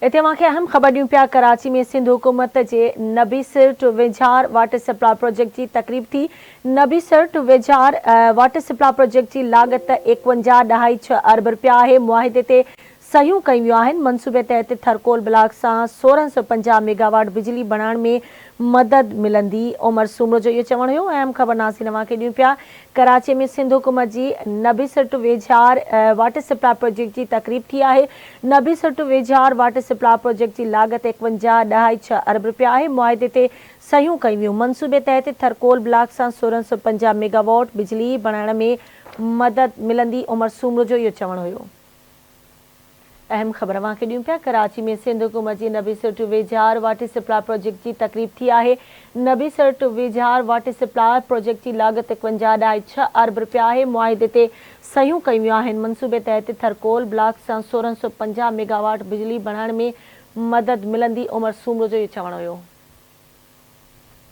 اتي اوهان کي اهم خبر ڏيون پيا ڪراچي ۾ سنڌ حڪومت جي Nabisar to Winjhar water supply project جي تقريب ٿي. Nabisar to Winjhar water supply project جي لاڳت ايڪونجاهه ڏهائي ڇهه ارب رپيا آهي، معاهدي تي صحيحون ڪيون ويون آهن، منصوبي تحت ٿرڪول بلاڪ سان 1650 ميگاواٽ بجلي بڻائڻ ۾ مدد ملندي، عمر سومرو جو اهو چوڻ هيو. اهم خبر ناظرين اوهان کي ڏيون پيا ڪراچي ۾ سنڌ حڪومت جي Nabisar to Winjhar water supply project جي تقريب ٿي آهي. Nabisar to Winjhar water supply project جي لاڳت ايڪونجاهه ڏهائي ڇهه ارب رپيا آهي، معاهدي تي صحيحون ڪيون ويون، منصوبي تحت ٿرڪول بلاڪ سان 1650 ميگاواٽ بجلي بڻائڻ ۾ مدد ملندي، عمر سومرو جو اهو چوڻ هيو. اهم خبر اوهان کي ڏيون پيا ڪراچي ۾ سنڌ حڪومت جي Nabisar to Winjhar water supply project جي تقريب ٿي آهي. Nabisar to Winjhar water supply project جي لاڳت ايڪونجاهه ڏهائي ڇهه ارب رپيا آهي، معاهدي تي صحيحون ڪيون ويون آهن، منصوبي تحت ٿرڪول بلاڪ سان 1650 ميگاواٽ بجلي بڻائڻ ۾ مدد ملندي، عمر سومرو جو اهو چوڻ هيو.